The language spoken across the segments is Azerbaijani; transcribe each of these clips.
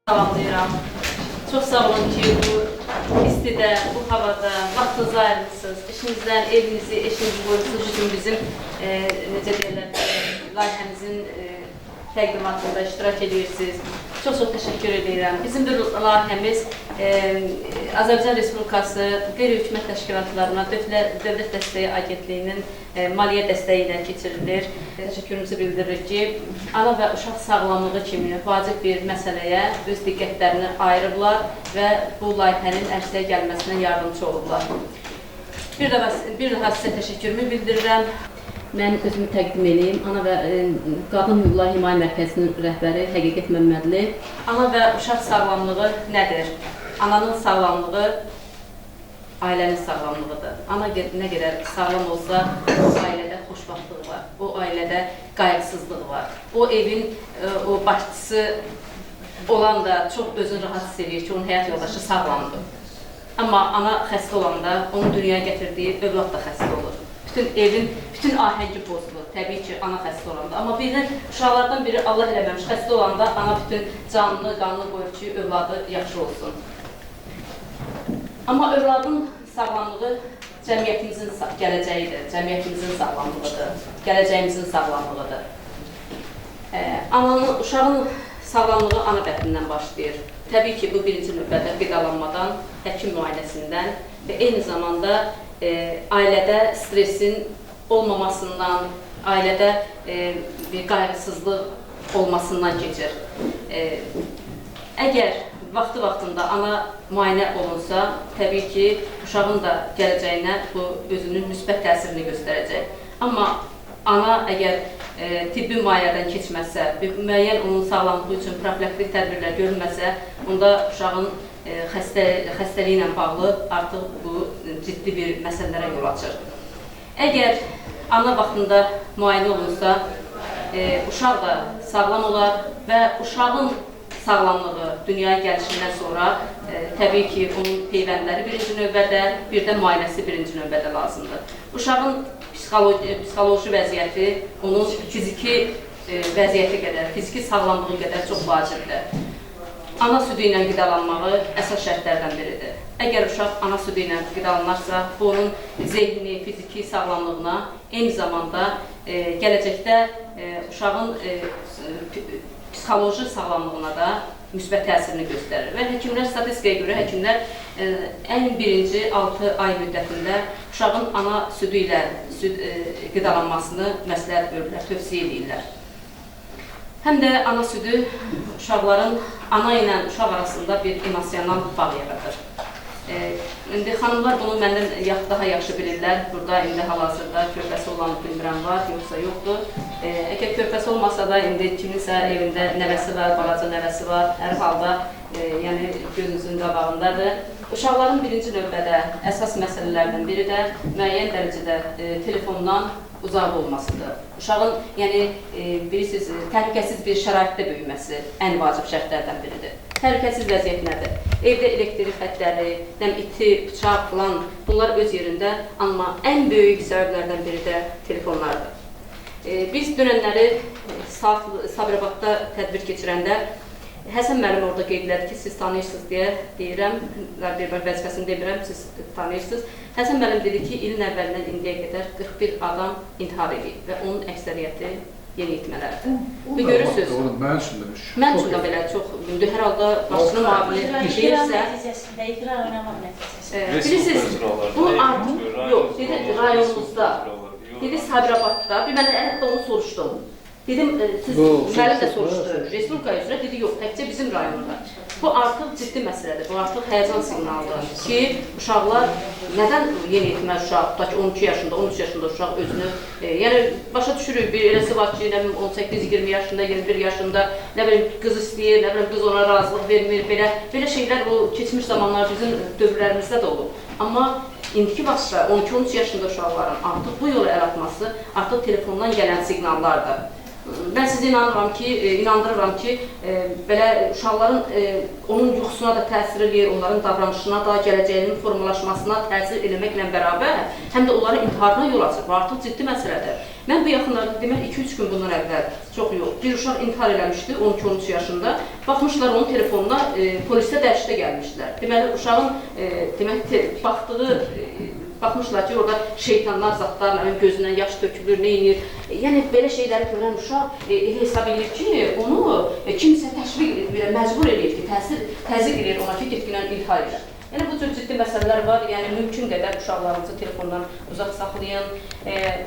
Salamlayıram. Çox sağ olun ki, bu istidə, bu havada vaxtınızı ayırmısınız. İşinizdən, evinizi, eşinizi qoyursunuz. Bugün bizim, necə deyirlər, layihəmizin təqdimatında iştirak edirsiniz. Çox-çox təşəkkür edirəm. Bizim bir layihəmiz Azərbaycan Respublikası qeyri-hökumət təşkilatlarına Dövlət Dəstəyi Agentliyinin maliyyə dəstəyi ilə keçirilir. Təşəkkürümüzü bildiririk ki, ana və uşaq sağlamlığı kimi vacib bir məsələyə öz diqqətlərini ayırıblar və bu layihənin ərsəyə gəlməsinə yardımçı olublar. Bir daha sizə təşəkkürümü bildirirəm. Mən özümü təqdim edeyim. Ana və Qadın Hüquqları Himayə Mərkəzinin rəhbəri Həqiqət Məmmədli. Ana və uşaq sağlamlığı nədir? Ananın sağlamlığı ailənin sağlamlığıdır. Ana nə qədər sağlam olsa, o ailədə xoşbəxtlıq var, o ailədə qayğısızlıq var. O evin o başçısı olan da çox özünü rahat hiss edir ki, onun həyat yoldaşı sağlamdır. Amma ana xəstə olanda onun dünyaya gətirdiyi övlad da xəstə olur. Bütün evin, bütün ahəngi pozulur. Təbii ki, ana xəstə olanda. Amma birinin, uşaqlardan biri Allah eləməmiş xəstə olanda ana bütün canını, qanını qoyur ki, övladı yaxşı olsun. Amma övladın sağlamlığı cəmiyyətimizin gələcəyidir, cəmiyyətimizin sağlamlığıdır, gələcəyimizin sağlamlığıdır. Ananın, uşağın sağlamlığı ana bətnindən başlayır. Təbii ki, bu birinci növbədə qidalanmadan, həkim müayinəsindən və eyni zamanda ailədə stresin olmamasından, ailədə bir qayğısızlıq olmasından keçir. Əgər vaxtı-vaxtında ana müayinə olunsa, təbii ki, uşağın da gələcəyinə bu özünün müsbət təsirini göstərəcək. Amma ana əgər tibbi müayinədən keçməzsə, müəyyən onun sağlamlığı üçün profilaktik tədbirlər görülməsə, onda uşağın xəstəliyi ilə bağlı artıq bu ciddi bir məsələlərə yol açır. Əgər ana vaxtında müayinə olunsa, uşaq da sağlam olar və uşağın sağlamlığı dünyaya gəlişindən sonra təbii ki, onun peyvəndləri birinci növbədə, bir də müayinəsi birinci növbədə lazımdır. Uşağın psixoloji vəziyyəti onun fiziki vəziyyəti qədər, fiziki sağlamlığı qədər çox vacibdir. Ana südü ilə qidalanmağı əsas şərtlərdən biridir. Əgər uşaq ana südü ilə qidalanarsa, bu onun zehni, fiziki sağlamlığına, eyni zamanda gələcəkdə uşağın psixoloji sağlamlığına da müsbət təsirini göstərir. Və həkimlər, statistikaya görə həkimlər ən birinci 6 ay müddətində uşağın ana südü ilə qidalanmasını məsləhət görürlər, tövsiyə edirlər. Həm də ana südü uşaqların ana ilə uşaq arasında bir emosional bağ yaradır. İndi xanımlar bunu məndən daha yaxşı bilirlər. Burada indi hal-hazırda körpəsi olan bilmirəm var, yoxsa yoxdur. Əgər körpəsi olmasa da indi kiminsə evində nəvəsi var, balaca nəvəsi var, hər halda yəni gözünüzün qabağındadır. Uşaqların birinci növbədə əsas məsələlərdən biri də müəyyən dərəcədə telefondan uzaq olmasıdır. Uşağın, yəni bilirsiniz, təhlükəsiz bir şəraitdə böyüməsi ən vacib şərtlərdən biridir. Təhlükəsiz vəziyyət nədir? Evdə elektrik xətləri, iti, bıçaq filan, bunlar öz yerində, amma ən böyük səbəblərdən biri də telefonlardır. Biz dünənləri Sabirabadda tədbir keçirəndə Həsən müəllim orada qeyd elədi ki, siz tanıyırsınız deyə deyirəm, bir vəzifəsini demirəm, siz tanıyırsınız. Həsən müəllim dedi ki, ilin əvvəlindən indiyə qədər 41 adam intihar edib və onun əksəriyyəti yeniyetmələrdir. Və görürsünüz, Mən üçün də mən üçün də belə çox, indi hər halda başçının müavini deyirsə, bilirsiniz, bu artıq, yox, dedi rayonumuzda, dedi Sabirabadda, bir mən hətta onu soruşdum. Dedim, siz, müəllim də soruşdu, Respublika üzrə, dedi, yox, təkcə bizim rayonda. Bu artıq ciddi məsələdir, bu artıq həyəcan siqnalıdır ki, uşaqlar nədən yeniyetmə uşaq, tutaq ki, 12 yaşında, 13 yaşında uşaq özünü, yəni başa düşürük, bir eləsi var ki, nə bilim, 18-20 yaşında, 21 yaşında, nə bilim, qız istəyir, nə bilim, qız ona razılıq vermir, belə şeylər o keçmiş zamanlar bizim dövrlərimizdə də olub. Amma indiki vaxtda 12-13 yaşında uşaqların artıq bu yola əl atması artıq telefondan gələn siqnallardır. Mən sizi inanıram ki, inandırıram ki, belə uşaqların onun yuxusuna da təsir eləyir, onların davranışına da, gələcəyinin formalaşmasına təsir eləməklə bərabər, həm də onların intiharına yol açır. Bu artıq ciddi məsələdir. Mən bu yaxınlarda, demək 2-3 gün bundan əvvəl, çox yox, bir uşaq intihar eləmişdi 12-13 yaşında. Baxmışlar onun telefonuna, polisə dərşdə gəlmişdilər. Deməli, uşağın baxdığı, baxmışlar ki, orada şeytanlar, zatlar, gözündən yaş tökülür, nə edir. Yəni, belə şeyləri görən uşaq elə hesab edir ki, onu kimsə təşviq, belə məcbur edir ki, təzyiq edir ona ki, getginən intihar edir. Yəni, bu cür ciddi məsələlər var. Yəni, mümkün qədər uşaqlarınızı telefondan uzaq saxlayın.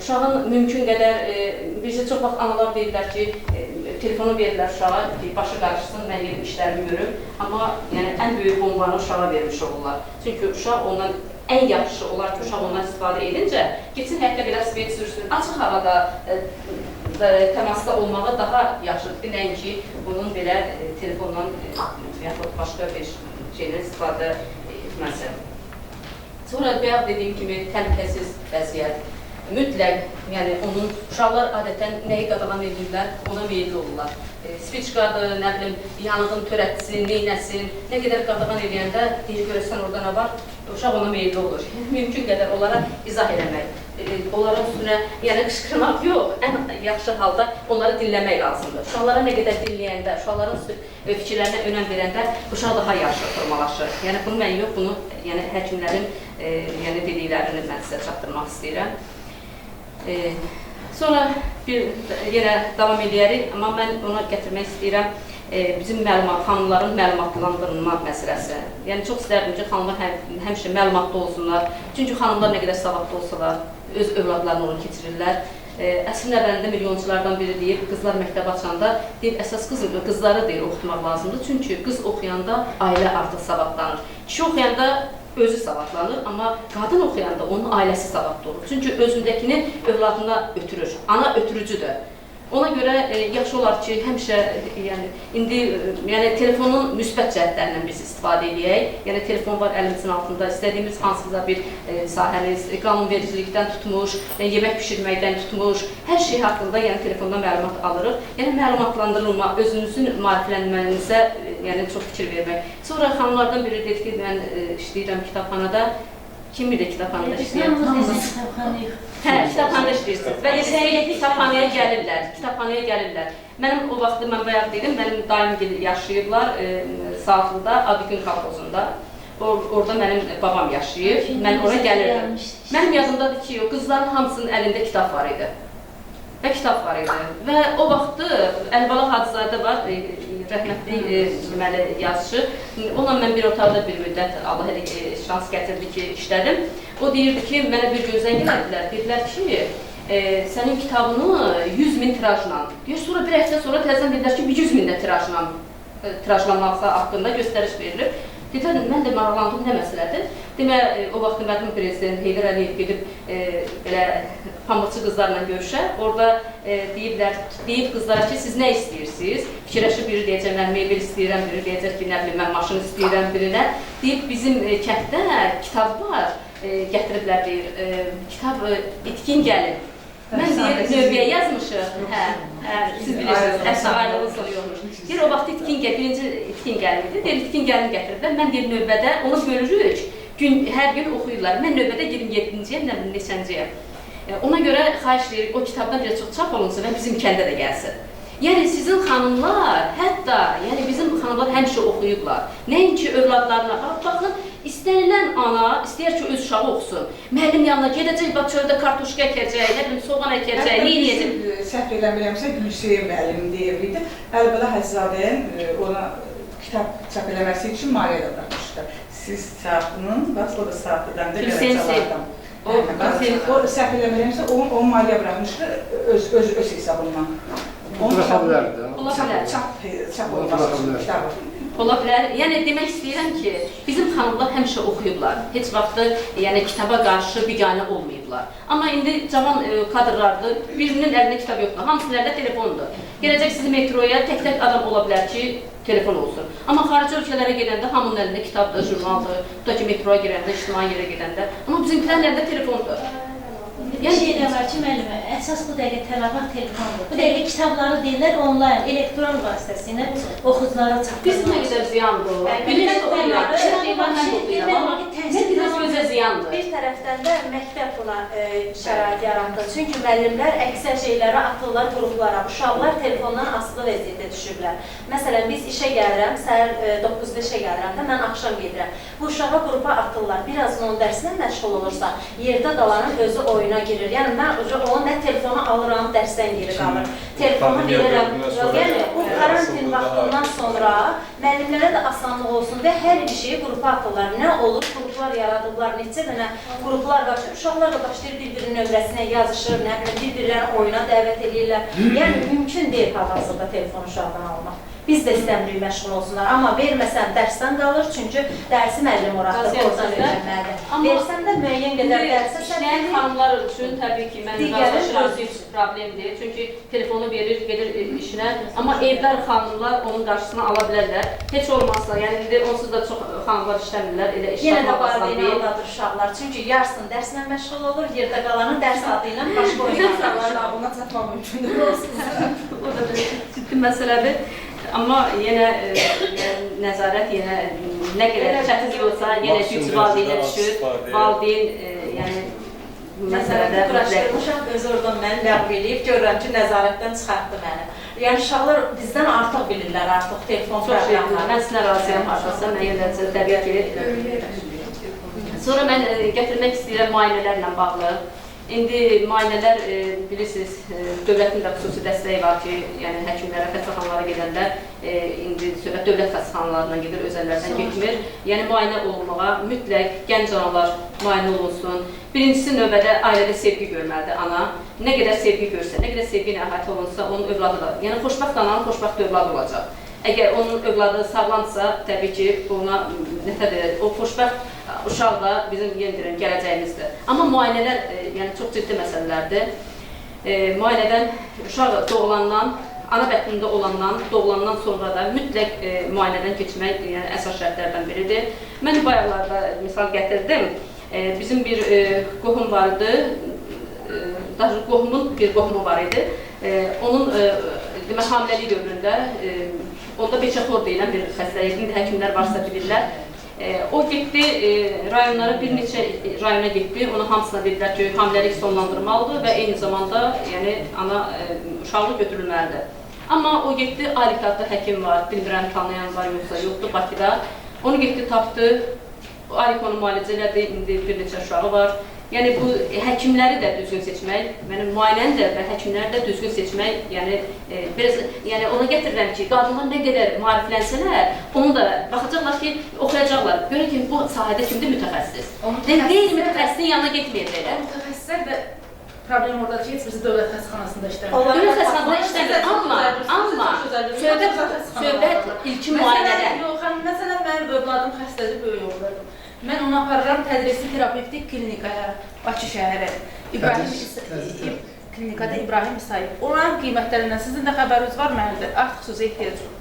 Uşağın mümkün qədər, bizə çox vaxt analar deyirlər ki, telefonu verirlər uşağa ki, başı qarışsın, mən yerim işlərimi görüm. Amma yəni, ən böyük bombanı uşağa vermiş olurlar. Çünki uşaq ondan ən yaxşı olar ki, uşaq ondan istifadə edincə, getsin hətta velosiped sürsün, açıq havada təmasda olmağı daha yaxşıdır. Nəinki bunun belə telefondan yaxud başqa bir şeydən istifadə etməsi. Sonra bayaq dediyim kimi təhlükəsiz vəziyyət. Mütləq, yəni onun uşaqlar adətən nəyi qadağan edirlər, ona meyilli olurlar. Spiçkadır, nə bilim, yanğın törətsin, neynəsin, nə qədər qadağan eləyəndə deyir, görəsən orada nə var, uşaq ona meyilli olur. Mümkün qədər onlara izah eləmək, onların üstünə yəni qışqırmaq yox, ən yaxşı halda onları dinləmək lazımdır. Uşaqlara nə qədər dinləyəndə, uşaqların fikirlərinə önəm verəndə uşaq daha yaxşı formalaşır. Yəni bunu mən yox, bunu yəni həkimlərin yəni dediklərini mən sizə çatdırmaq istəyirəm. Sonra bir yenə davam eləyərik, amma mən ona gətirmək istəyirəm bizim xanımların məlumatlandırılma məsələsi. Yəni çox istərdim ki, xanımlar həmişə məlumatlı olsunlar. Çünki xanımlar nə qədər savadlı olsalar, öz övladlarını onu keçirirlər. Əsrin əvvəlində milyonçulardan biri deyib, qızlar məktəb açanda, deyib, əsas qızları deyir, oxutmaq lazımdır. Çünki qız oxuyanda ailə artıq savadlanır. Kişi oxuyanda özü savadlanır, amma qadın oxuyanda onun ailəsi savadlı olur. Çünki özündəkini övladına ötürür, ana ötürücüdür. Ona görə yaxşı olar ki, həmişə yəni, indi yəni, telefonun müsbət cəhətlərindən biz istifadə eləyək. Yəni, telefon var əlimizin altında, istədiyimiz hansısa bir sahəni, qanunvericilikdən tutmuş, yəni, yemək bişirməkdən tutmuş, hər şey haqqında yəni, telefondan məlumat alırıq. Yəni, məlumatlandırılma, özünüzün maariflənmənizə yəni, çox fikir vermək. Sonra xanımlardan biri dedi ki, mən işləyirəm kitabxanada. Kim bir də kitabxanada işləyir? Hə, kitabxanada işləyirsiniz. Və dedik, kitabxanaya gəlirlər, kitabxanaya gəlirlər. Mənim o vaxtı, mən bayaq dedim, mənim daim yaşayıblar Saatlıda, Adıgün kolxozunda. Orada mənim babam yaşayır, mən ora gəlirdim. Mənim yadımdadır ki, o qızların hamısının əlində kitab var idi. Və kitab var idi. Və o vaxtı Əlibala Hacızadə var, rəhmətli deməli, yazıcı. Onunla mən bir otaqda bir müddət Allah elə şans gətirdi ki, işlədim. O deyirdi ki, mənə bir gün zəng elədilər. Dedilər ki, sənin kitabını 100.000 tirajla. Deyir, sonra bir həftə sonra təzədən dedilər ki, 100.000 də tirajla, tirajlanması haqqında göstəriş verilib. Dedilər, mən də maraqlandım, nə məsələdir? Demək, o vaxt mərhum prezident Heydər Əliyev gedib belə pambıqçı qızlarla görüşə. Orada deyib qızlara ki, siz nə istəyirsiniz? Fikirləşib biri deyəcək, mən mebel istəyirəm, biri deyəcək ki, nə bilim, mən maşın istəyirəm, birinə. Deyib, bizim kənddə kitab var, gətiriblər, deyir, kitab itkin gəlin. Mən deyir, növbəyə yazmışıq, hə, siz bilirsiniz, əfsə aylığın sonu yoxmuş. Deyir, o vaxt itkin gəlin, birinci itkin gəlin idi, deyir, itkin gəlin gətiriblər, mən deyir, növbədə onu bölürük, hər gün oxuyurlar, mən növbədə 27-ciyəm, nə bilim, neçənciyəm. Ona görə xahiş edirik, o kitabdan biraz çox çap olunsun və bizim kəndə də gəlsin. Yəni, sizin xanımlar, hətta, yəni bizim xanımlar həmişə oxuyublar. Nəinki övladlarına, baxın, istənilən ana istəyər ki, öz uşağı oxusun. Müəllim yanına gedəcək, bax, çöldə kartoşka əkəcək, nə bilim, soğan əkəcək, nə eləyəcək? Səhv eləmirəmsə, Gülsüyə müəllim deyirdi. Əlibala Hacızadənin ona kitab çap eləməsi üçün maliyyə də bıraxmışdı. Siz Saatının, bax, o da Saatlıdan da Qaracalardan. O səhv eləmirəmsə, o maliyyə bıraxmışdı öz hesabından. Ola bilər. Çap olması üçün kitabı. Ola bilər. Yəni, demək istəyirəm ki, bizim xanımlar həmişə oxuyublar. Heç vaxtı yəni, kitaba qarşı biganə olmayıblar. Amma indi cavan kadrlardır, birinin əlində kitab yoxdur, hamısının əlində telefondur. Gələcək sizi metroya tək-tək adam ola bilər ki, telefon olsun. Amma xarici ölkələrə gedəndə hamının əlində kitabdır, jurnaldır, tutaq ki, metroya girəndə, ictimai yerə gedəndə. Amma bizimkilərin əlində telefondur. Bir şey də var ki, müəllimə, əsas bu dəqiqə tələbat telefondur. Bu dəqiqə kitabları deyirlər onlayn, elektron vasitəsilə oxuculara çatdırılır. Biz nə qədər ziyandır. Bilirəm də oxuyuram. Demək Amma olar ki, nə təhsil qədər gözə ziyandır. Bir tərəfdən də məktəb buna şərait yaratdı. Çünki müəllimlər əksər şeyləri atırlar qruplara. Uşaqlar telefondan asılı vəziyyətə düşüblər. Məsələn, biz işə gəlirəm, səhər 9-da işə gəlirəm də, mən axşam gedirəm. Bu uşağa qrupa atırlar. Birazın onun dərsinə məşğul olursa, yerdə qalanın özü oyuna girir. Yəni, mən onu nə telefonu alıram, dərsdən geri qalır. Telefonu verirəm. Yəni, bu karantin vaxtından sonra müəllimlərə də asanlıq olsun və hər bir şeyi qrupa atırlar. Nə olur? Qruplar yaradıblar, neçə dənə qruplar var ki, uşaqlar da başlayır bir-birinin nömrəsinə yazışır, nə bilim, bir-birlərini oyuna dəvət edirlər. Yəni, mümkün deyil hal-hazırda telefon uşaqdan almaq. Biz də istəmirik məşğul olsunlar, amma verməsəm dərsdən qalır, çünki dərsi müəllim oraxdır, oradan öyrənməlidir. Versəm də müəyyən qədər dərsə İşləyən xanımlar üçün təbii ki, mən razılaşıram ki, problemdir. Çünki telefonu verir, gedir işinə, amma evlər xanımlar onun qarşısını ala bilərlər. Heç olmazsa, yəni indi onsuz da çox xanımlar işləmirlər, elə iş Yenə də tapmaq asan valideyni deyil. aldadır uşaqlar, çünki yarısını dərslə məşğul olur, yerdə qalanı dərs adı ilə başqa oyuna Uşaqların ağlına çatmaq mümkündür. O da bir ciddi məsələdir. Amma yenə nəzarət yenə nə qədər çətin olsa, yenə güc valideynə düşür. Valideyn yəni məsələdə quraşdırmışam, özü oradan məni ləğv eləyib, görürəm ki, nəzarətdən çıxartdı məni. Yəni uşaqlar bizdən artıq bilirlər artıq telefon proqramlarını. Mən sizinlə razıyam hardasa, müəyyən dərəcədə təbii ki. Sonra mən gətirmək istəyirəm müayinələrlə bağlı. İndi müayinələr bilirsiniz, dövlətin də xüsusi dəstəyi var ki, yəni həkimlərə, xəstəxanalara gedəndə indi söhbət dövlət xəstəxanalarından gedir, özəllərdən getmir. Yəni müayinə olunmağa mütləq gənc analar müayinə olunsun. Birincisi növbədə ailədə sevgi görməlidir ana. Nə qədər sevgi görsə, nə qədər sevgi ilə əhatə olunsa, onun övladı da, yəni xoşbəxt ananın xoşbəxt övladı olacaq. Əgər onun övladı sağlamsa, təbii ki, ona nətər, o xoşbəxt uşaq da bizim, yenə deyirəm, gələcəyimizdir. Amma müayinələr, yəni çox ciddi məsələlərdir. Müayinədən uşaq doğulandan, ana bətnində olandan, doğulandan sonra da mütləq müayinədən keçmək, yəni əsas şərtlərdən biridir. Mən bayaqlarda misal gətirdim. Bizim bir qohum var idi, daha qohumun bir qohumu var idi. Onun demək, hamiləlik dövründə onda beçəxor deyilən bir xəstəlik, indi həkimlər varsa bilirlər. O getdi rayonlara, bir neçə rayona getdi. Ona hamısına dedilər ki, hamiləlik sonlandırmalıdır və eyni zamanda yəni, ana uşaqlıq götürülməlidir. Amma o getdi, Alik adlı həkim var, bilmirəm tanıyan var yoxsa yoxdur Bakıda. Onu getdi, tapdı, Alik onu müalicə elədi, indi bir neçə uşağı var. Yəni bu həkimləri də düzgün seçmək, yəni müayinəni də və həkimləri də düzgün seçmək, yəni biraz yəni ona gətirirəm ki, qadınlar nə qədər maariflənsələr, onu da baxacaqlar ki, oxuyacaqlar. Görün ki, bu sahədə kimdir mütəxəssis? Deyil mütəxəssisin yanına getməyəcəklər. Mütəxəssislər də problem oradadır ki, heç birisi dövlət xəstəxanasında işləmir. Dövlət xəstəxanasında işləmir, amma söhbət ilkin müayinədə. Yox, məsələn, mənim övladım xəstədir, böyük övladım. Mən onu aparıram tədrisi terapevtik klinikaya, Bakı şəhəri, klinikada İbrahim İsayev. Oranın qiymətlərindən sizin də xəbəriniz var, mənim də artıq xüsusi ehtiyac yoxdur.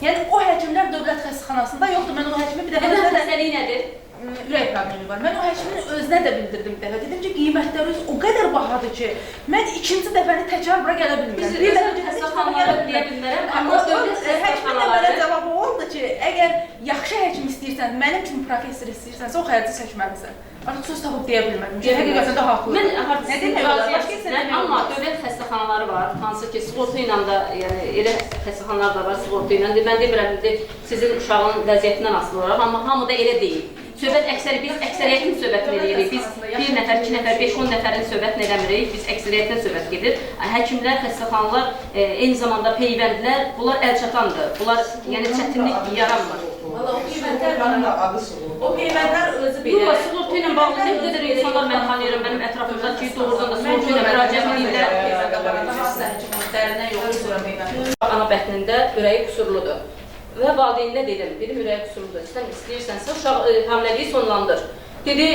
Yəni, o həkimlər dövlət xəstəxanasında yoxdur. Mən o həkimi bir dəfə... Neden xəstəliyi nədir? Ürək problemi var. Mən o həkimin özünə də bildirdim bir dəfə. Dedim ki, qiymətləriniz o qədər bahadır ki, mən ikinci dəfəni təkrar bura gələ bilmirəm. Biz özəl xəstəxanalara deyə bilmərəm, amma dövlət həkimin də mənə cavabı oldu ki, əgər yaxşı həkim istəyirsən, mənim kimi professor istəyirsənsə, o xərci çəkməlisən. Artıq söz tapıb deyə bilmədim. Həqiqətən də haqlıdır. Mən razıyam, amma dövlət xəstəxanaları var, hansı ki, sığorta ilə də, yəni elə xəstəxanalar da var sığorta ilə. Mən demirəm, sizin uşağın vəziyyətindən asılı olaraq, amma hamı da elə deyil. Söhbət əksər, biz əksəriyyətin söhbətini eləyirik. Biz bir nəfər, iki nəfər, 5-10 nəfərin söhbətini eləmirik. Biz əksəriyyətdən söhbət gedir. Həkimlər, xəstəxanalar, eyni zamanda peyvəndlər, bunlar əlçatandır. Bunlar, yəni çətinlik yaranmır. Valla o peyvəndlər, o peyvəndlər özü belə. Yox, sığorta ilə bağlı nə qədər insanlar mən tanıyıram mənim ətrafımda ki, doğrudan da sığorta ilə müraciət edirlər. Ana bətnində ürəyi qüsurludur. Və valideyninə dedim, dedim ürəyi qüsurludur, sən istəyirsənsə uşaq hamiləliyi sonlandır. Dedi,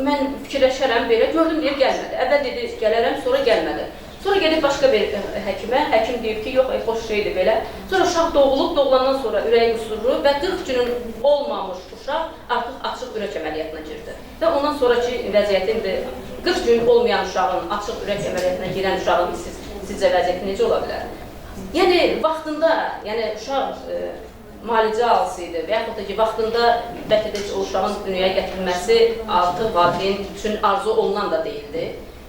mən fikirləşərəm belə, gördüm deyib gəlmədi. Əvvəl dedi, gələrəm, sonra gəlmədi. Sonra gedib başqa bir həkimə, həkim deyib ki, yox, boş şeydir belə. Sonra uşaq doğulub, doğulandan sonra ürəyi qüsurlu və 40 günün olmamış uşaq artıq açıq ürək əməliyyatına girdi. Və ondan sonraki vəziyyəti indi 40 gün olmayan uşağın, açıq ürək əməliyyatına girən uşağın sizcə vəziyyəti necə ola bilər? Yəni vaxtında, yəni uşaq müalicə alsaydı və yaxud da ki, vaxtında bəlkə də o uşağın dünyaya gətirilməsi artıq valideyn üçün arzu olunan da deyildi.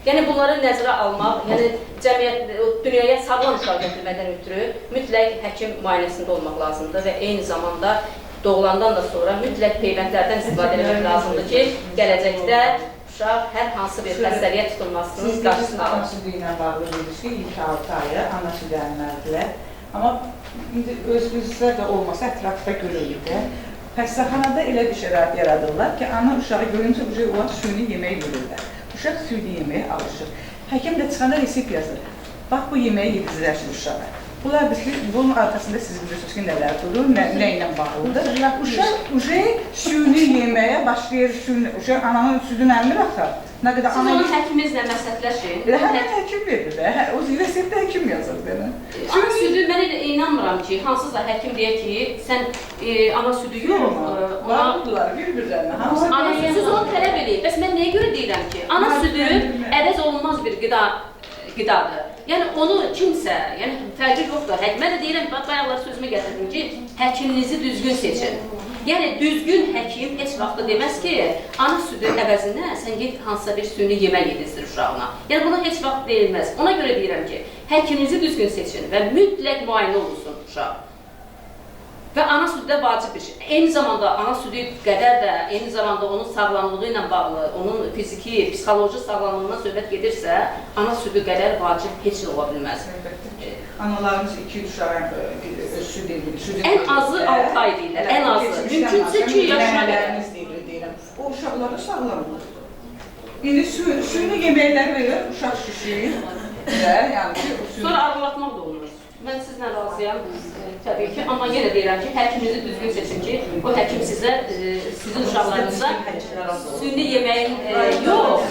Yəni bunları nəzərə almaq, yəni cəmiyyət dünyaya sağlam uşaq gətirmədən ötürü mütləq həkim müayinəsində olmaq lazımdır və eyni zamanda doğulandan da sonra mütləq peyvəndlərdən istifadə etmək lazımdır ki, gələcəkdə uşaq hər hansı bir xəstəliyə tutulmasının qarşısını alır. Ana südü ilə bağlı dediniz ki, ilk 6 aya ana südü əmməlidirlər. Amma indi özümüzdə də olmasa ətrafda görürük də. Xəstəxanada elə bir şərait yaradırlar ki, ana uşağı görüncə ona süni yemək verirlər. Uşaq süni yeməyə alışır. Həkim də çıxanda resept yazır. Bax, bu yeməyi yedizdirərsiniz uşağa. Bunlar bunun arxasında siz bilirsiniz ki, nələr durur, nə ilə bağlıdır. Uşaq süni yeməyə başlayır, uşaq ananın südünü əmir axı. Nə qədər Siz onun həkiminizlə məsləhətləşin. Elə həmin həkim verir də, o reseptdə həkim yazır belə. Ana südü, mən elə inanmıram ki, hansısa həkim deyə ki, sən ana südü yox. Bağlıdırlar bir-birlərinə. Ana südü, siz onu tələb eləyin. Bəs mən nəyə görə deyirəm ki, ana südü əvəz olunmaz bir qidadır. Yəni onu kimsə, yəni fərqi yoxdur. Mən də deyirəm, bayaqlar sözümü gətirdim ki, həkiminizi düzgün seçin. Yəni düzgün həkim heç vaxt da deməz ki, ana südü əvəzinə sən get hansısa bir süni yemək yedizdir uşağına. Yəni buna heç vaxt deyilməz. Ona görə deyirəm ki, həkiminizi düzgün seçin və mütləq müayinə olunsun uşaq. Və ana südü də vacib bir şey. Eyni zamanda ana südü qədər də, eyni zamanda onun sağlamlığı ilə bağlı, onun fiziki, psixoloji sağlamlığından söhbət gedirsə, ana südü qədər vacib heç nə ola bilməz. Analarımız 2 uşağa süd edir. Ən azı 6 ay deyirlər, ən azı. Mümkünsə 2 yaşına qədər. Deyirəm. O uşaqları sağlam olur. İndi süni yeməklər verir, uşaq şişir. Sonra arılatmaq da olmur. Mən sizlə razıyam, təbii ki, amma yenə deyirəm ki, həkiminizi düzgün seçin ki, o həkim sizə, sizin uşaqlarınıza süni yeməyin yox,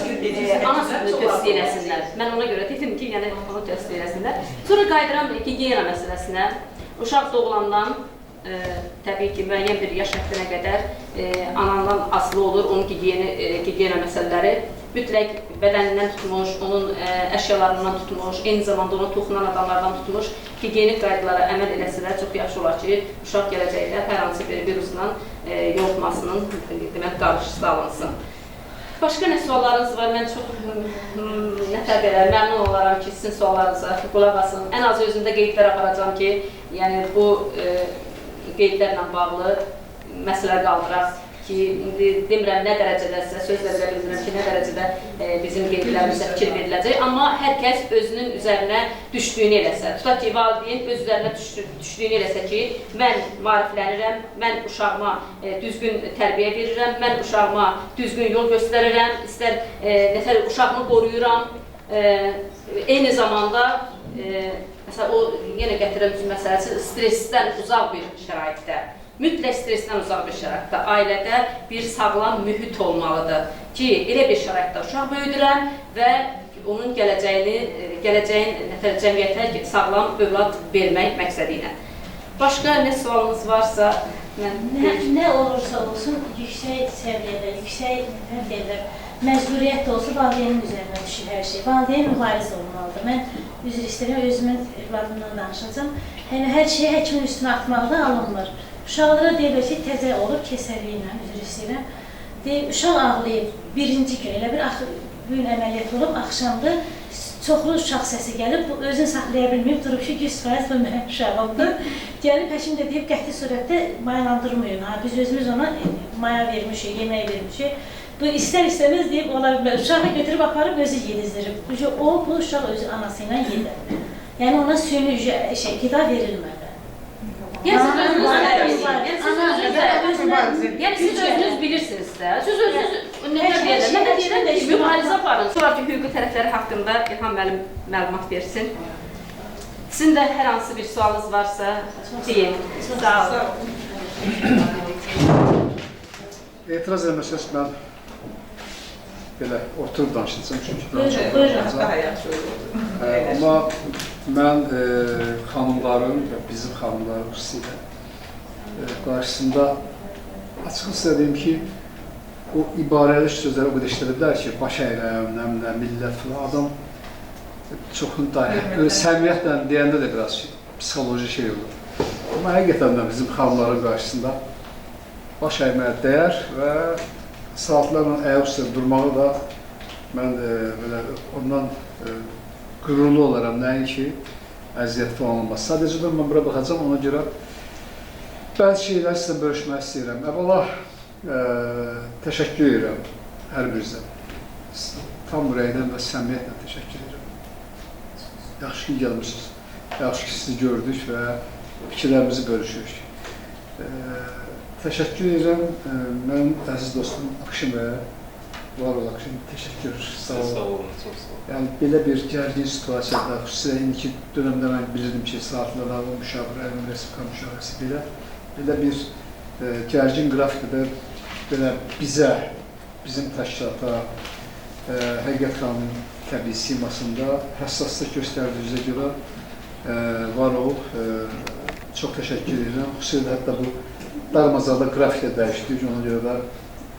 ana südünü tövsiyə eləsinlər. Mən ona görə dedim ki, yəni onu tövsiyə eləsinlər. Sonra qayıdıram gigiyena məsələsinə. Uşaq doğulandan, təbii ki, müəyyən bir yaş həddinə qədər anandan asılı olur onun gigiyena məsələləri. Mütləq bədənindən tutmuş, onun əşyalarından tutmuş, eyni zamanda ona toxunan adamlardan tutmuş gigiyenik qaydalara əməl eləsələr çox yaxşı olar ki, uşaq gələcəkdə hər hansı bir virusla yoluxmasının demək, qarşısı alınsın. Başqa nə suallarınız var? Mən çox nətər belə məmnun olaram ki, sizin suallarınıza qulaq asın. Ən azı özümdə qeydlər aparacağam ki, yəni bu qeydlərlə bağlı məsələ qaldıraq ki, indi demirəm nə dərəcədə sizə sözlə belə bilmirəm ki, nə dərəcədə bizim qeydlərimizə fikir veriləcək, amma hər kəs özünün üzərinə düşdüyünü eləsə, tutaq ki, valideyn öz üzərinə düşdüyünü eləsə ki, mən maariflənirəm, mən uşağıma düzgün tərbiyə verirəm, mən uşağıma düzgün yol göstərirəm, istər nətər uşağımı qoruyuram, eyni zamanda məsələn, o yenə gətirirəm məsələsi stressdən uzaq bir şəraitdə. Mütləq stressdən uzaq bir şəraitdə, ailədə bir sağlam mühit olmalıdır ki, elə bir şəraitdə uşaq böyüdürəm və onun gələcəyini, gələcəyin cəmiyyətə sağlam övlad vermək məqsədi ilə. Başqa nə sualınız varsa, mən... Nə olursa olsun, yüksək səviyyədə, yüksək, nə deyirlər, məcburiyyət də olsa valideynin üzərinə düşür hər şey. Valideyn mübariz olmalıdır. Mən üzr istəyirəm, özümün övladımdan danışacağam. Yəni, hər şeyi həkimin üstünə atmaqda alınmır. Uşaqlara deyirlər ki, təzə olub, kesəli ilə, üzr istəyirəm. Deyir, uşaq ağlayıb birinci gün, elə bir bu gün əməliyyat olub, axşamda çoxlu uşaq səsi gəlib, bu özünü saxlaya bilməyib, durub ki, 100% bu mənim uşağımdır. Gəlib, həkim də deyib, qəti surətdə mayalandırmayın. Ha, biz özümüz ona maya vermişik, yemək vermişik. Bu istər-istəməz deyib, ola bilməz. Uşağı götürüb aparıb, özü yedizdirib. O, bu uşaq özü anası ilə yedir. Yəni ona süni qida verilmədi. Yəni siz özünüz yəni siz özünüz bilirsiniz də. Siz özünüz nə deyirəm? Mən də deyirəm ki, mübarizə aparın. Sonra ki, hüquqi tərəfləri haqqında İlham müəllim məlumat versin. Sizin də hər hansı bir sualınız varsa deyin. Sağ olun. Etiraz eləməsəz mən belə oturub danışacağam çünki daha çox Buyurun. Daha yaxşı olur. Amma mən xanımların və bizim xanımların xüsusilə qarşısında açıq sizə deyim ki, o ibarəli sözləri o qədər işlədiblər ki, baş əyirəm, nə millət filan, adam çoxunu da səmiyyətlə deyəndə də biraz psixoloji şey olur. Amma həqiqətən də bizim xanımların qarşısında baş əyməyə dəyər və saatlarla ayaq üstə durmağı da mən belə ondan qürurlu olaram, nəinki əziyyət falan olmaz. Sadəcə də mən bura baxacağam, ona görə bəzi şeyləri sizlə bölüşmək istəyirəm. Əvvəla təşəkkür edirəm hər birinizə. Tam ürəkdən və səmimiyyətlə təşəkkür edirəm. Yaxşı ki, gəlmişsiniz. Yaxşı ki, sizi gördük və fikirlərimizi bölüşürük. Təşəkkür edirəm. Mənim əziz dostum Akşin bəyə, var ol Akşin, təşəkkür. Sağ olun. Sağ olun, çox sağ olun. Yəni, belə bir gərgin situasiyada, xüsusilə indiki dönəmdə mən bilirdim ki, saatlarda bu müşavirə, Respublika müşavirəsi belə bir gərgin qrafikdə belə bizə, bizim təşkilata, Həqiqət xanımın təbii simasında həssaslıq göstərdiyinizə görə var ol. Çox təşəkkür edirəm. Xüsusilə hətta bu darmazada qrafikdə dəyişdik, ona görə də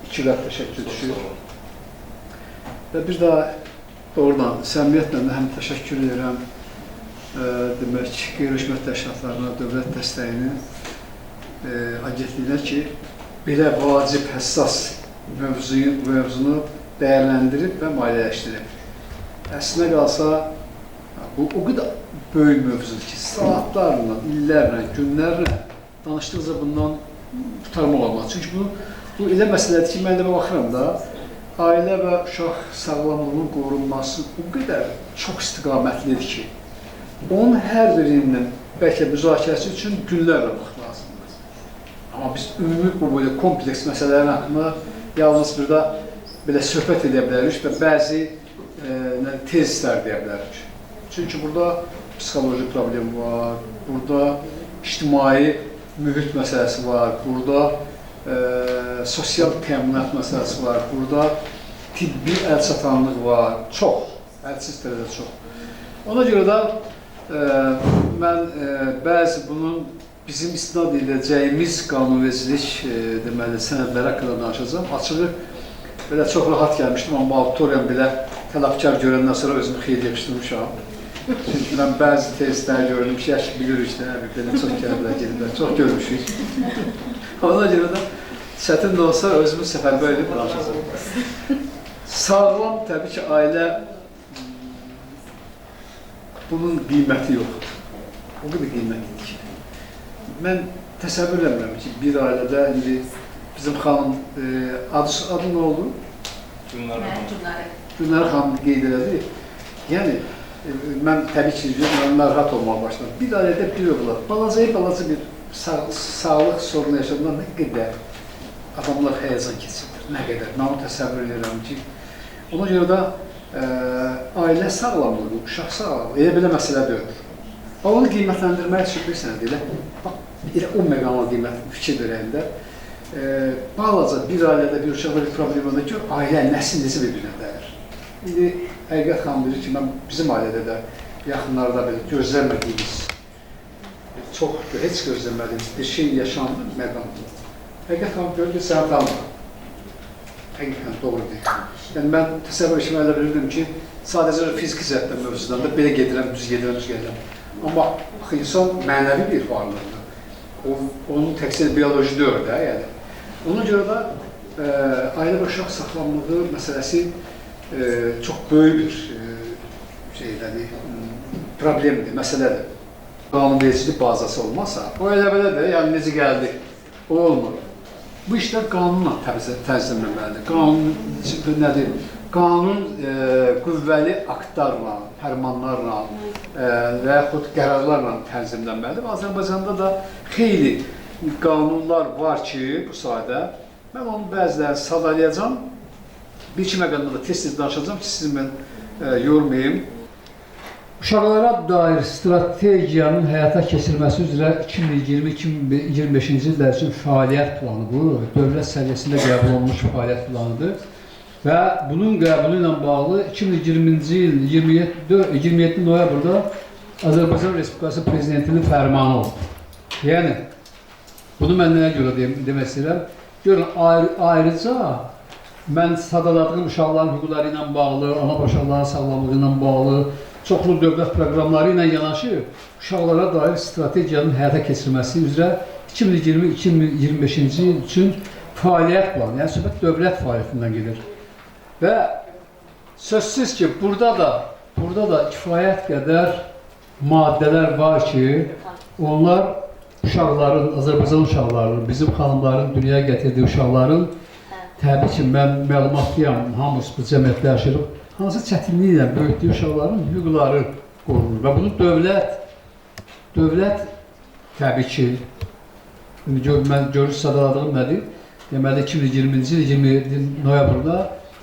iki qat təşəkkür düşür. Və bir daha doğrudan səmimiyyətlə də həm təşəkkür edirəm, demək, qeyri-hökumət təşkilatlarına, dövlət dəstəyini agentliyinə ki, belə vacib, həssas mövzunu dəyərləndirib və maliyyələşdirib. Əslinə qalsa, bu o qədər böyük mövzudur ki, saatlarla, illərlə, günlərlə danışdıqca bundan qurtarmaq olmaz. Çünki bu elə məsələdir ki, mən də baxıram da, ailə və uşaq sağlamlığının qorunması o qədər çox istiqamətlidir ki, onun hər birinin bəlkə müzakirəsi üçün günlərlə vaxt lazımdır. Amma biz ümumi bu belə kompleks məsələlərin haqqında yalnız bir də belə söhbət edə bilərik və bəzi tezislər deyə bilərik. Çünki burada psixoloji problem var, burada ictimai mühit məsələsi var, burada sosial təminat məsələsi var, burada tibbi əlçatanlıq var, çox, hədsiz dərəcədə çox. Ona görə də mən bəzi bunun bizim istinad edəcəyimiz qanunvericilik deməli, sənədləri haqqında danışacağam. Açığı belə çox rahat gəlmişdim, amma auditoriyam belə tələbkar görəndən sonra özümü xeyli yığışdırmışam. Çünki mən bəzi tezlər gördüm ki, yaş bilirik də, belə çox gəliblər, gediblər, çox görmüşük. Ona görə də çətin də olsa özümü səfərbər edib danışacağam. Sağlam, təbii ki, ailə bunun qiyməti yoxdur. O qədər qiymətlidir ki. Mən təsəvvür eləmirəm ki, bir ailədə indi bizim xanım, adı nə oldu? Gülnarə xanım. Gülnarə xanım qeyd elədi. Yəni, mən təbii ki, mən narahat olmağa başladım. Bir ailədə bir övlad, balaca bir sağlıq sorunu yaşadığında nə qədər adamlar həyəcan keçirdir, nə qədər. Mən onu təsəvvür edirəm ki, ona görə də ailə sağlamlığı, uşaq sağlamlığı, elə belə məsələ deyil. Onu qiymətləndirmək üçün bilirsən, elə, bax, elə o məqama qiymət fikir verəndə, balaca bir ailədə bir uşaqda bir problem olanda gör, ailə nəsil necə bir-birinə dəyir. İndi Həqiqət xanım deyir ki, mən bizim ailədə də yaxınlarda belə gözləmədiyimiz, çox, heç gözləmədiyimiz bir şey yaşandı məqamda. Həqiqət xanım görür ki, səni tanımıram. Həqiqətən doğru deyir. Yəni mən təsəvvür etmək elə bilirdim ki, sadəcə fiziki cəhətdən mövzudan da belə gedirəm, düz gedirəm, düz gedirəm. Amma insan mənəvi bir varlıqdır. Onun təkcə bioloji deyil də, yəni. Ona görə də ailə və uşaq sağlamlığı məsələsi çox böyük bir şeyləri, problemdir, məsələdir. Qanunvericilik bazası olmasa, o elə belədir, yəni necə gəldi, o olmur. Bu işlər qanunla tənzimlənməlidir. Qanun nədir? Qanun qüvvəli aktlarla, fərmanlarla və yaxud qərarlarla tənzimlənməlidir. Azərbaycanda da xeyli qanunlar var ki, bu sahədə. Mən onun bəzilərini sadalayacağam. Bir iki məqamda da tez-tez danışacağam ki, sizi mən yormayayım. Uşaqlara dair strategiyanın həyata keçirilməsi üzrə 2020-2025-ci illər üçün fəaliyyət planı bu, dövlət səviyyəsində qəbul olunmuş fəaliyyət planıdır. Və bunun qəbulu ilə bağlı 2020-ci il 27 noyabrda Azərbaycan Respublikası Prezidentinin fərmanı oldu. Yəni, bunu mən nəyə görə demək istəyirəm? Görün, ayrıca Mən sadaladığım uşaqların hüquqları ilə bağlı, ana uşaqların sağlamlığı ilə bağlı, çoxlu dövlət proqramları ilə yanaşı uşaqlara dair strategiyanın həyata keçirilməsi üzrə 2020-2025-ci il üçün fəaliyyət planı, yəni söhbət dövlət fəaliyyətindən gedir. Və sözsüz ki, burada da kifayət qədər maddələr var ki, onlar uşaqların, Azərbaycan uşaqlarının, bizim xanımların dünyaya gətirdiyi uşaqların, təbii ki, mən məlumatlıyam, hamısı bu cəmiyyətdə yaşayırıq, hansı çətinliklə böyütdüyü uşaqların hüquqları qorunur. Və bunu dövlət təbii ki, mən görürüz sadaladığım nədir? Deməli, 2020-ci il 27 noyabrda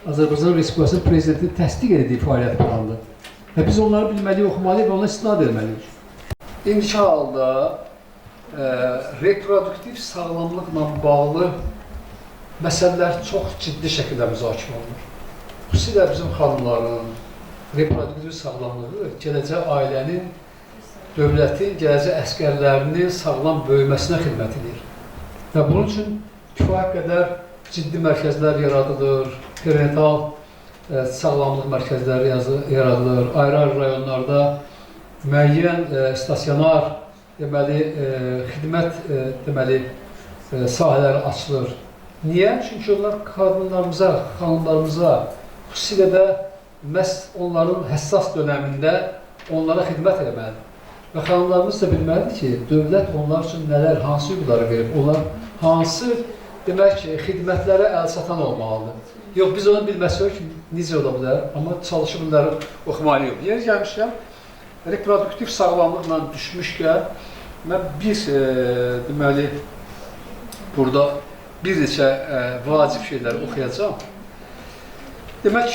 Azərbaycan Respublikasının Prezidentinin təsdiq etdiyi fəaliyyət planıdır. Və biz onları bilməliyik, oxumalıyıq və ona istinad etməliyik. İndiki halda reproduktiv sağlamlıqla bağlı məsələlər çox ciddi şəkildə müzakirə olunur. Xüsusilə bizim xanımların reproduktiv sağlamlığı gələcək ailənin, dövlətin, gələcək əsgərlərinin sağlam böyüməsinə xidmət edir. Və bunun üçün kifayət qədər ciddi mərkəzlər yaradılır, perinatal sağlamlıq mərkəzləri yaradılır, ayrı-ayrı rayonlarda müəyyən stasionar deməli, xidmət deməli, sahələri açılır. Niyə? Çünki onlar qadınlarımıza, xanımlarımıza, xüsusilə də məhz onların həssas dönəmində onlara xidmət eləməlidir. Və xanımlarımız da bilməlidir ki, dövlət onlar üçün nələr, hansı hüquqları verib, onlar hansı demək ki, xidmətlərə əl çatan olmalıdır. Yox, biz onu bilməsək ki, necə ola bilər, amma çalışıb bunları oxumalıyıq. Yeri gəlmişkən, reproduktiv sağlamlıqla düşmüşkən, mən bir, deməli, burada bir neçə vacib şeyləri oxuyacağam. Demək,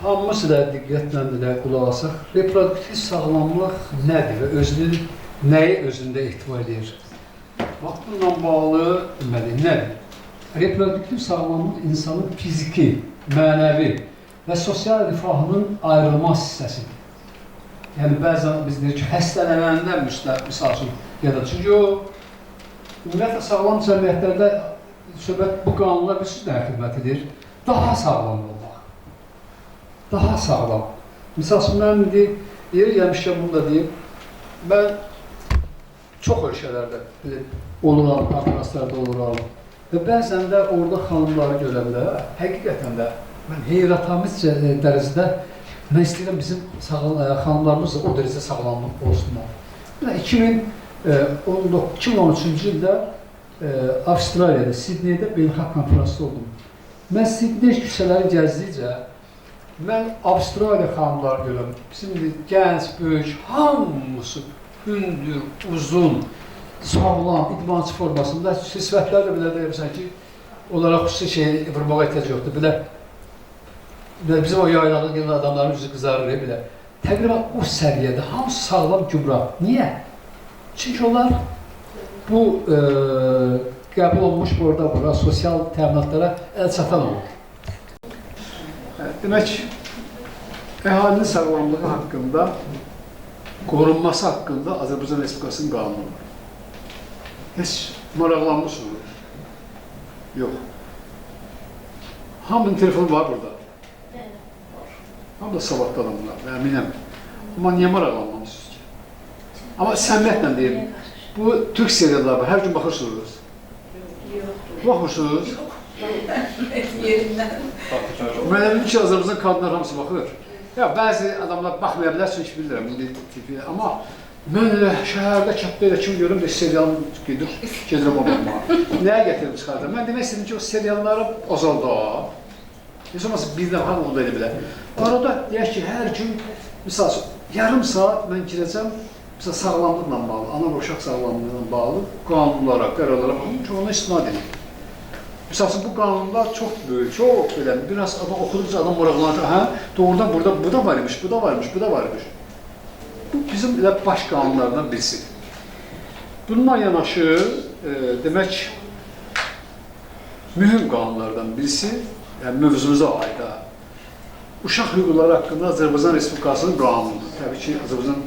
hamımız da diqqətlə də qulaq asaq, reproduktiv sağlamlıq nədir və özünün nəyi özündə ehtiva edir? Bax, bununla bağlı, deməli, nədir? Reproduktiv sağlamlıq insanın fiziki, mənəvi və sosial rifahının ayrılmaz hissəsidir. Yəni, bəzən biz deyirik ki, xəstələnəndə misal üçün, ya da çünki o, ümumiyyətlə, sağlam cəmiyyətlərdə söhbət bu qanunlar bilirsiniz nəyə xidmət edir? Daha sağlam olmaq. Daha sağlam. Misal üçün, mən indi yeri gəlmişkən bunu da deyim, mən çox ölkələrdə oluram, konferanslarda oluram və bəzən də orada xanımları görəndə, həqiqətən də mən heyrətamiz dərəcədə mən istəyirəm bizim xanımlarımız da o dərəcədə sağlamlıq olsunlar. 2013-cü ildə Avstraliyada, Sidneydə beynəlxalq konferansda oldum. Mən Sidney küçələri gəzdikcə, mən Avstraliya xanımları görürəm. Bizim gənc, böyük, hamısı hündür, uzun, sağlam, idmançı formasında sifətlər də belə deyirsən ki, onlara xüsusi şey vurmağa ehtiyac yoxdur. Belə, bizim o yaylağa gələn adamların üzü qızarır belə. Təqribən o səviyyədə hamısı sağlam, gümrah. Niyə? Çünki onlar bu qəbul olunmuş burada sosial təminatlara əl çatan olur. Demək, əhalinin sağlamlığı haqqında, qorunması haqqında Azərbaycan Respublikasının qanunu var. Heç maraqlanmışsınız? Yox. Hamının telefonu var burada. Var. Hamı da savadlı adamlar, əminəm. Amma niyə maraqlanmamışsınız ki? Amma səmiyyətlə deyim, bu türk serialları var, hər gün baxırsınız. Baxırsınız? Yerindən. Mən əminim ki, Azərbaycan qadınlar hamısı baxır. Ya, bəzi adamlar baxmaya bilər, çünki bilirəm, amma mən elə şəhərdə, kənddə elə kim görürüm də serialım gedir, gedirəm o baxmağa. Nəyə gətirib çıxardım? Mən demək istədim ki, o serialları azalda, heç olmasa bir dəfə onu da elə bilər. Arada deyək ki, hər gün, misal üçün, yarım saat mən girəcəm, misal sağlamlıqla bağlı, ana və uşaq sağlamlığıyla bağlı qanunlara, qərarlara baxım ki, ona istinad edin. Misal üçün, bu qanunlar çox böyük, çox belə, biraz adam oxuduqca adam maraqlanır, hə, doğrudan burada bu da var imiş, bu da var imiş, bu da var imiş. Bu bizim elə baş qanunlardan birisidir. Bununla yanaşı, demək, mühüm qanunlardan birisi, yəni mövzumuza aid, uşaq hüquqları haqqında Azərbaycan Respublikasının qanunudur. Təbii ki, Azərbaycan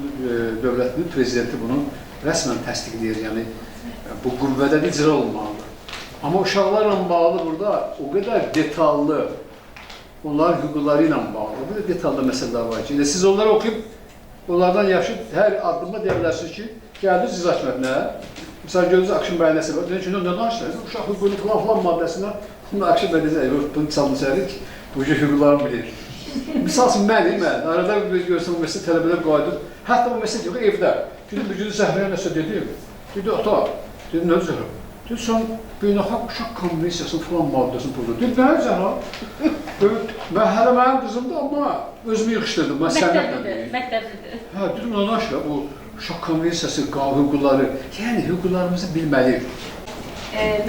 dövlətinin prezidenti bunu rəsmən təsdiqləyir, yəni bu qüvvədə icra olmalıdır. Amma uşaqlarla bağlı burada o qədər detallı, onların hüquqları ilə bağlı, o qədər detallı məsələlər var ki, elə siz onları oxuyub, onlardan yaxşı hər addımda deyə bilərsiniz ki, gəldiniz siz hakimiyyətinə, misal gördünüz Akşin bəy nəsə var, deyir ki, nə danışırsınız? Uşaq hüququnu filan filan maddəsinə, bunu Akşin bəy deyir, bunu çalmışarıq, bu cür hüquqlarını bilir. Misal üçün mən, arada bir görürsən universitet tələbələr qayıdıb, hətta universitet yox, evdə. Dedim, bir gün Zəhrəyə nəsə dedim, dedi, ata, dedim, nə Zəhrə? Dedi, sən beynəlxalq uşaq konvensiyasının filan maddəsini pozur. Dedim, nə Zəhra? Mən hələ mənim qızımdır, amma özümü yığışdırdım, mən sənətlə deyim. Məktəblidir. Hə, dedim, nə danışır, bu uşaq konvensiyası, hüquqları, yəni hüquqlarımızı bilməliyik.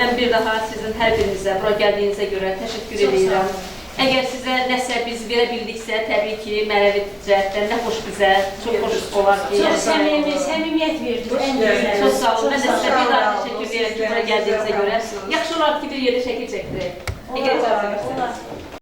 Mən bir daha sizin hər birinizə bura gəldiyinizə görə təşəkkür edirəm. Əgər sizə nəsə biz verə bildiksə, təbii ki, mənəvi cəhətdən nə xoş bizə, çox xoş olar ki. Çox səmimi, səmimiyyət verdiniz, ən gözəli. Çox sağ olun. Mən də sizə bir daha Çox sağ olun. təşəkkür edirəm ki, bura gəldiyinizə görə. Yaxşı olar ki, bir yerdə şəkil çəkdirək. Əgər icazə versəniz. Olar.